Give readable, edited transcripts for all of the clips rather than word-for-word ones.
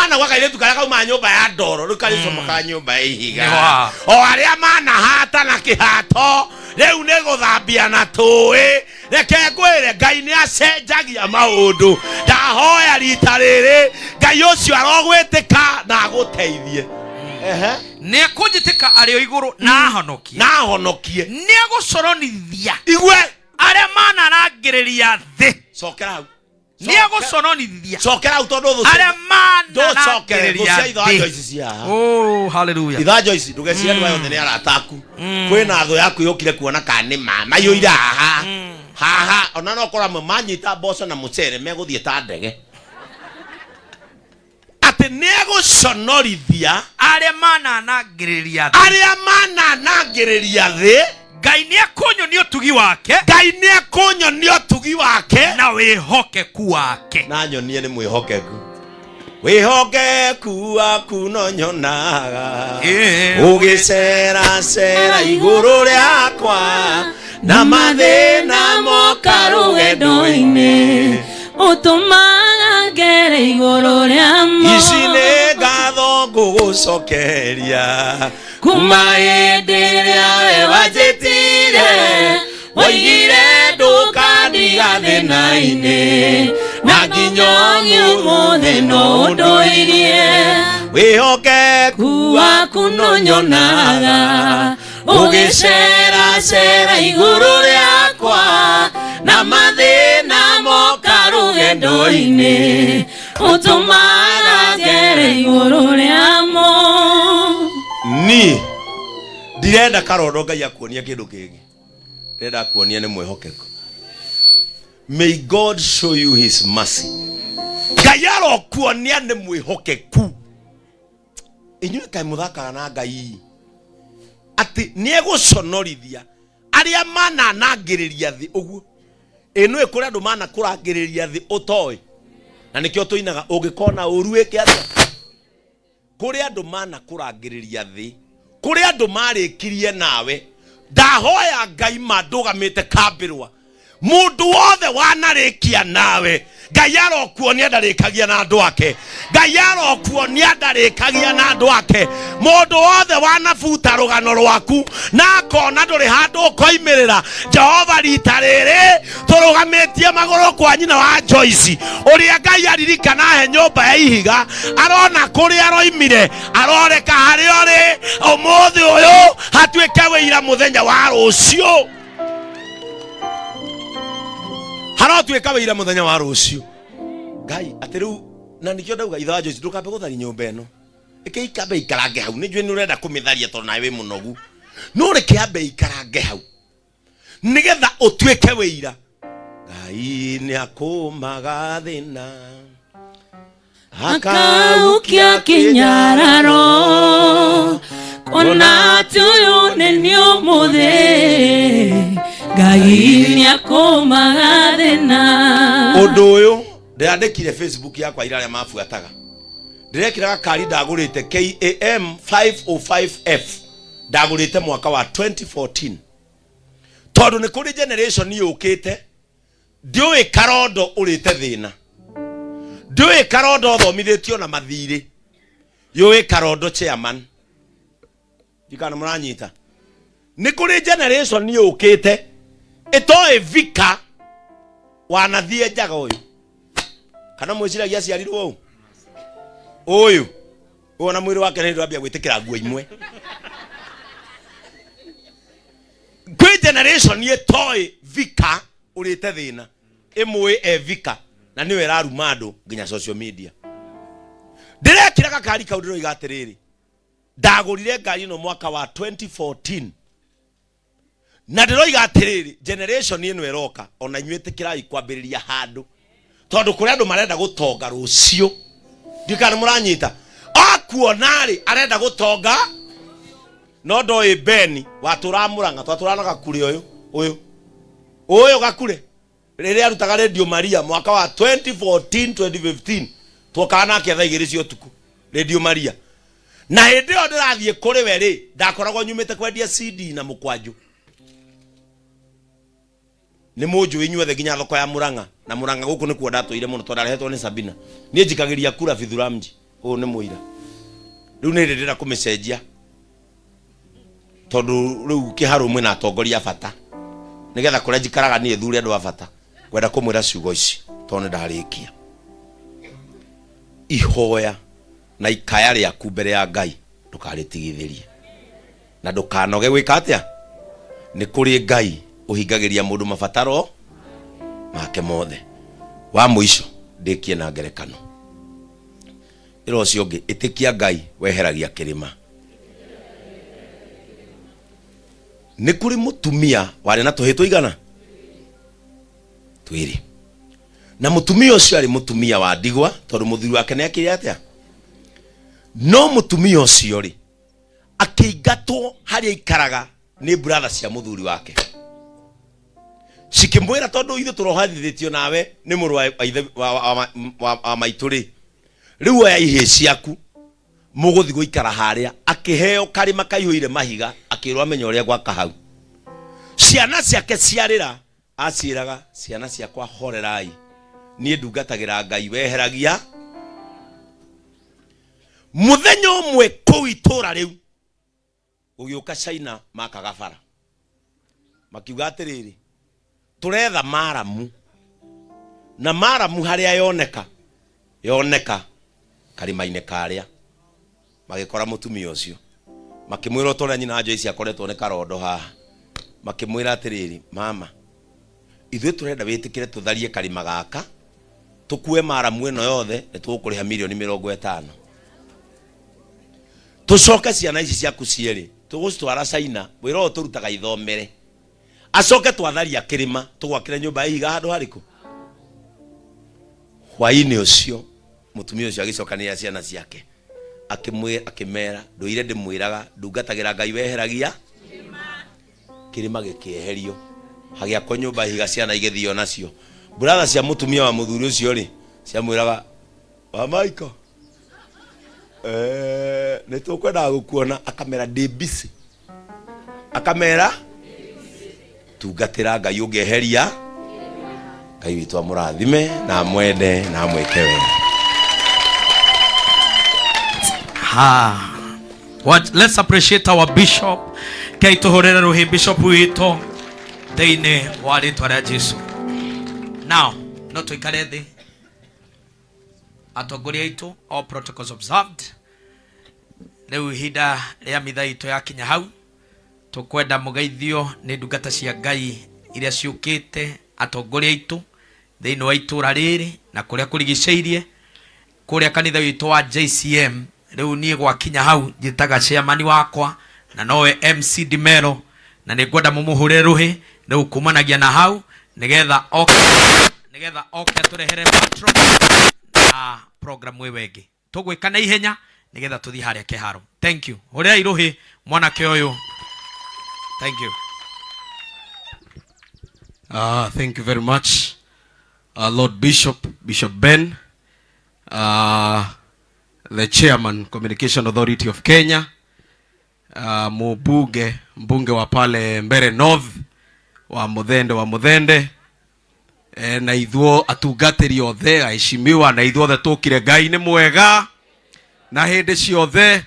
Mana gwa kairĩtu karĩa kauma nyũmba ya ndoro rĩu karĩcomokaga nyũmba ya ihiga. Nĩ wa. O arĩa manahata na kĩhato rĩu nĩ gũthambia na tũĩ. Reke ngwĩre, Ngai nĩ acenjagia maũndũ. Ndahoya rita rĩrĩ Ngai ũcio arogwĩtĩka na agũteithie. Ehe. Nĩ ekũnjĩtĩka arĩ o igũrũ na ahonokie. Na ahonokie. Nĩ egũconorithia igue arĩa manarangĩrĩria thĩ. Cokera hau. Nĩ egũconorithia Cokera hau tondũ thũ arĩa ndũcokere thũ cia manarangĩrĩria itho wa thĩ. Joyce cia haha. Oh, hallelujah. Itha Joyce, ndũgecirie andũ aya othe nĩ arata aku. Kwĩna thũ yaku yũkire kuona kana nĩ ma maiyũire haha haha. Ona no korwo amwe manyita mboco na mũcere megũthiĩ ta ndege. Atĩ nĩ egũconorithia arĩa mananangĩrĩria thĩ. Arĩa mananangĩrĩria thĩ. Ngai nĩ ekũnyonia ũtugi wake. Ngai nĩ ekũnyonia ũtugi wake na wĩhokeku wake. Na nyonie nĩ mwĩhokeku. Wĩhokeku waku no nyonaga ũgĩceracera igũrũ rĩakwa na mathĩna moka rũgendo-inĩ. Ũtũmaga ngere igũrũ rĩamo. Ici nĩ ngatho ngũgũcokeria kuma hĩndĩ ĩrĩa we wanjĩtire, woigire ndũkandiga thĩna-inĩ, na nginya ũmũthĩ no ũndũirie. Wĩhokeku waku no nyonaga ũgĩceracera igũrũ rĩakwa na mathĩna moka rũgendo-inĩ, ũtũmaga ngere igũrũ rĩamo. Niĩ ndirenda karondo Ngai akuonia kĩndũ kĩngĩ, ndĩrenda akuonia nĩ mwĩhokeku. May God show you his mercy. Ngai arokuonia nĩ mwĩhokeku. Inyuĩ kaĩ mũthakaga na Ngai atĩ nĩ egũconorithia arĩa mananangĩrĩria thĩ ũguo. Ĩ nĩũĩ kũrĩ andũ manakũrangĩrĩria thĩ ũtoĩ, na nĩkĩo tũinaga ũngĩkona ũru wĩke atĩa. Kũrĩ andũ manakũrangĩrĩria thĩ, kũrĩ andũ marĩkirie nawe. Ndahoya Ngai ma ndũgamĩte kambĩrwa, mũndũ wothe wanarĩkia nawe, Ngai arokuonia ndarĩkagia na andũ ake. Ngai arokuonia ndarĩkagia na andũ ake. Mũndũ wothe wanabuta rũgano rwaku na akona ndũrĩ handũ ũkoimĩrĩra, Jehova rita rĩrĩ tũrũgamĩtie magũrũ kwa nyina wa Joyce, ũrĩa Ngai aririkana he nyũmba ya ihiga, arona kũrĩa aroimire, aroreka harĩa ũrĩ ũmũthĩ ũyũ hatuĩke wĩira mũthenya wa rũciũ. Harotuĩka wĩira mũthenya wa rũciũ. Ngai atĩ rĩu, na nĩkĩo ndauga ithe wa Joyce, ndũkambe gũtharia nyũmba ĩno, reke ikambe ikarange hau. Nĩ njũĩ nĩ ũrenda kũmĩtharia tondũ nawe wĩ mũnogu, no reke ambe ikarange hau nĩgetha ũtuĩke wĩira. Ngai nĩ akũmaga thĩna akaukia kĩnyararo, kuona atĩ ũyũ nĩ nĩ ũmũthĩ. Ngai nĩ akũmaga thĩna. Ũndũ ũyũ ndĩrandĩkire Facebook yakwa ira, arĩa mabuataga ndĩrekĩra gakari ndagũrĩte KAM 505F, ndagũrĩte mwaka wa 2014, tondũ nĩ kũrĩ generation yũkĩte ndiũĩ karondo ũrĩte thĩna, ndiũĩ karondo ũthomithĩtio na mathirĩ, yũĩ karondo chairman. Ndikana mũranyita, nĩ kũrĩ generation yũkĩte ĩtoĩ vika wanathiĩ njaga ũyũ, kana mwĩciragia aciarirwo ũũ ũyũ ũyũ na mwĩrĩ wake nĩ ndwambia gwĩtĩkĩra nguo imwe. Kwĩ generation ĩtoĩ vika ũrĩte thĩna, ĩmũĩ e vika na nĩwe ĩraruma andũ nginya social media. Ndĩrekĩra gakari kau ndĩroiga atĩrĩrĩ, ndagũrire ngari ĩno mwaka wa 2014, na ndĩroiga atĩrĩrĩ, generation ĩno ĩroka, ona inyuĩ ĩtĩkĩrai kwambĩrĩria handũ, tondũ kũrĩ andũ marenda gũtonga rũciũ. Ndikana mũranyita, akuona rĩ arenda gũtonga no ndoĩ Beni watũraga Mũrang'a, twatũraga na gakure ũyũ ũyũ ũyũ gakure rĩrĩa arutaga Radio Maria mwaka wa 2014 2015, twokaga nake thaa 2 cia ũtukũ Radio Maria. Na hĩndĩ ĩyo ndĩrathiĩ kũrĩ we rĩ, ndakoragwo nyumĩte kwendia CD na mũkwanjũ. Nĩ mũnjũĩ inyuothe nginya thoko ya Mũrang'a, na Mũrang'a gũkũ nĩkuo ndatũire mũno tondũ ndarehetwo nĩ Sabina. Niĩ njikagĩria kura Bithuramji. Ũyũ nĩ mũira. Rĩu nĩ ndĩrenda kũmĩcenjia tondũ rĩu kĩharũ mwĩna atongoria a bata, nĩgetha kũrĩa njikaraga niĩ thure andũ a bata. Ngwenda kũmwĩra ciugo ici tondũ nĩ ndarĩkia. Ihoya na ikaya rĩaku mbere ya Ngai ndũkarĩtigithĩrie, na ndũkanoge gwĩka atĩa? Nĩ kũrĩ Ngai ũhingagĩria mũndũ mabataro make mothe. Wa mũico ndĩkie na ngerekano ĩra ũcio ũngĩ, ĩtĩkia Ngai weheragia kĩrĩma. Nĩ kũrĩ mũtumia warĩ na tũhĩ tũigana? Twĩrĩ. Na mũtumia ũcio arĩ mũtumia wa ndigwa tondũ mũthuri wake nĩ akĩrĩ atĩa? No mũtumia ũcio rĩ, akĩingatwo harĩa aikaraga nĩ brother cia mũthuri wake, cikĩmwĩra tondũ ithuĩ tũrohanithĩtio nawe nĩ mũrũ wa ithe wa maitũ rĩ, rĩu oya ihĩĩ ciaku mũgũthiĩ gũikara harĩa. Akĩheo karĩma kaihũire mahiga, akĩrwo amenye ũrĩa gwaka hau. Ciana ciake ciarĩra, aciĩraga, ciana ciakwa horerai, niĩ ndungatagĩra Ngai weheragia. Mũthenya ũmwe kũu itũũra rĩu gũgĩũka China makaga bara, makiuga atĩrĩrĩ, tũretha maramu, na maramu harĩa yoneka yoneka karĩma-inĩ karĩa. Magĩkora mũtumia ũcio, makĩmwĩra o ta ũrĩa nyina wa Joyce akoretwo nĩ karondo haha, makĩmwĩra atĩrĩrĩ, mama, ithuĩ tũrenda wĩtĩkĩre tũtharie karĩma gaka, tũkue maramu ĩno yothe, nĩ tũgũkũrĩha mirioni 50. Tũcoke ciana ici ciaku cierĩ tũgũcitwara China, wĩra ũyũ tũrutaga ithomere. Acoke twatharia kĩrĩma tũgwakĩre nyũmba ya ihiga handũ harĩkũ? Hwaĩ-inĩ ũcio mũtumia ũcio agĩcokanĩrĩra ciana ciake, akĩmera, ndũire ndĩmwĩraga ndungatagĩra Ngai weheragia kĩrĩma. Gĩkĩeherio, hagĩakwo nyũmba ya ihiga, ciana igĩthio nacio. Brother cia mũtumia wa mũthuri ũcio rĩ, ciamwĩraga, wa Michael, nĩ tũkwendaga gũkuona. Akamera ndĩ busy, akamera tungatĩra Ngai ũngĩeheria. Ngai witũ amũrathime na amwende na amwĩke wega. Ha. What? Let's appreciate our bishop. Kei tuhurire ruhi bishop witũ thĩinĩ wa rĩtwa rĩa Jesu. Now, no tũikare thĩ. Atongoria aitũ, all protocols observed. Rĩu ihinda rĩa mitha itũ yakinya hau, tũkwenda mũgeithio nĩ ndungata cia Ngai iria ciũkĩte, atongoria aitũ thĩinĩ wa itũra rĩrĩ na kũrĩa kũrigicĩirie, kũrĩa kanitha witũ wa JCM. Rĩu niĩ gwakinya hau njĩtaga chairman wakwa na nowe MC Dimero, na nĩ ngwenda mũmũhũrĩre rũhĩ rĩu kumanagia na hau nĩgetha oke atũrehere patron na program ĩyo ĩngĩ tũgwĩka na ihenya nĩgetha tũthiĩ harĩa kĩharo. Thank you. Hũrĩrai rũhĩ mwanake ũyũ. Thank you. Thank you very much, Lord Bishop, Bishop Ben, the Chairman, Communication Authority of Kenya, mbunge, mbunge wa pale Mbere North, wa Muthende wa Muthende, na ithuo atungatĩri othe aheshimiwa, na ithuothe tũkire. Ngai nĩ mwega na hĩndĩ ciothe.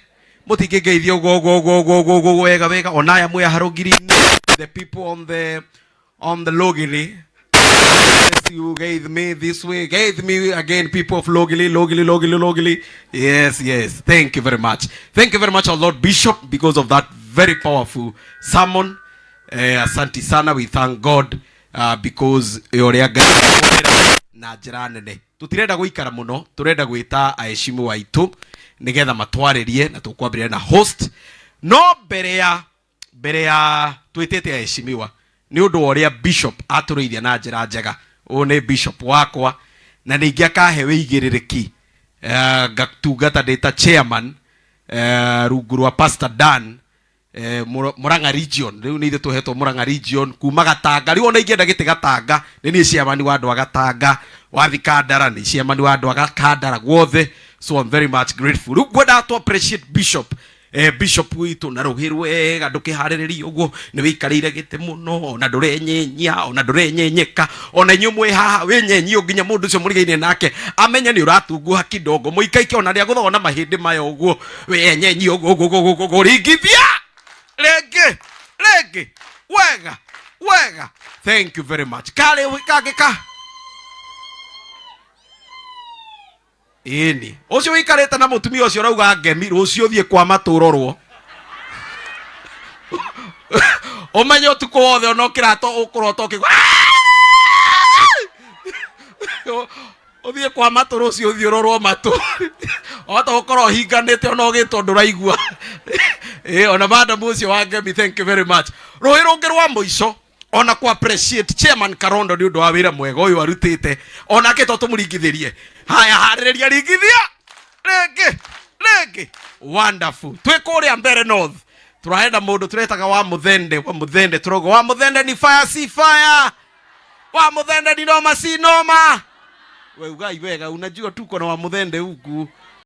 Mũtingĩngeithia ũguo ũguo ũguo ũguo ũguo ũguo wega wega onaya mwĩ haha rũgiri-inĩ, the people on the Logili. Yes, you gave me this way. Gave me again, people of Logili, Logili, Logili, Logili. Yes. Thank you very much. Thank you very much, our Lord Bishop, because of that very powerful sermon. Asante sana. We thank God because ũrĩa Ngai na njĩra nene. Tũtirenda gũikara mũno, tũrenda gwĩta aheshimu aitũ nĩgetha matwarĩrie na tũkwambĩrĩria na host. No mbere ya twĩtĩte aheshimiwa, nĩ ũndũ wa ũrĩa bishop atũrĩithia na njĩra njega, ũyũ nĩ bishop wakwa na ningĩ akahe wĩigĩrĩrĩki, ngatungata ndĩ ta chairman, rungu rwa Pastor Dan, Murang'a region. Rĩu nĩ ithuĩ tũhetwo Murang'a region kuma Gatanga. Rĩu ona ingĩenda gĩtĩ Gatanga, nĩ niĩ chairman wa andũ a Gatanga, wathi Kandara nĩ chairman wa andũ a Kandara guothe. So I'm very much grateful. Rĩu ngwendaga to appreciate bishop. Bishop witũ na rũhĩ rwega ndũkĩharĩrĩrie ũguo nĩ wĩikarĩire gĩtĩ mũno ona ndũrenyenyia ona ndũrenyenyeka ona inyuĩ mwĩ haha wĩnyenyio nginya mũndũ ũcio mũrigaine nake amenye nĩ ũratunguha kidogo mũikaike ona rĩa gũthogwo na mahĩndĩ maya ũguo wĩenyenyio ũguo ũguo ũguo ũguo ũguo ringithia rĩngĩ rĩngĩ wega wega. Thank you very much. Karĩ kangĩ ka ĩni ũcio ũikarĩte na mũtumia ũcio ũrauga ngemi rũciũ thiĩ kwa matũrorwo ũmenye ũtukũ wothe ona ũkĩrato ũkũrota ũkĩgwa ũthiĩ kwa matũ rũciũ ũthiĩ ũrorwo matũ wahota gũkorwo ũhinganĩte ona ũgĩtwo ndũraigua. Ĩ ona madam ũcio wa ngemi, thank you very much. Rũĩ rũngĩ rwa mũico ona ku appreciate chairman Karondo nĩ ũndũ wa wĩra mwega ũyũ arutĩte onake to tũmũringithĩrie. Haya, harĩrĩria, ringithia rĩngĩ rĩngĩ. Wonderful. Twĩ kũrĩa mbere north tũrarenda mũndũ tũretaga wa mũthende wa mũthende tũrauga wa mũthende ni fire si fire wa mũthende ni noma si noma. We ugai wega, unajua tuko na wa mũthende huku.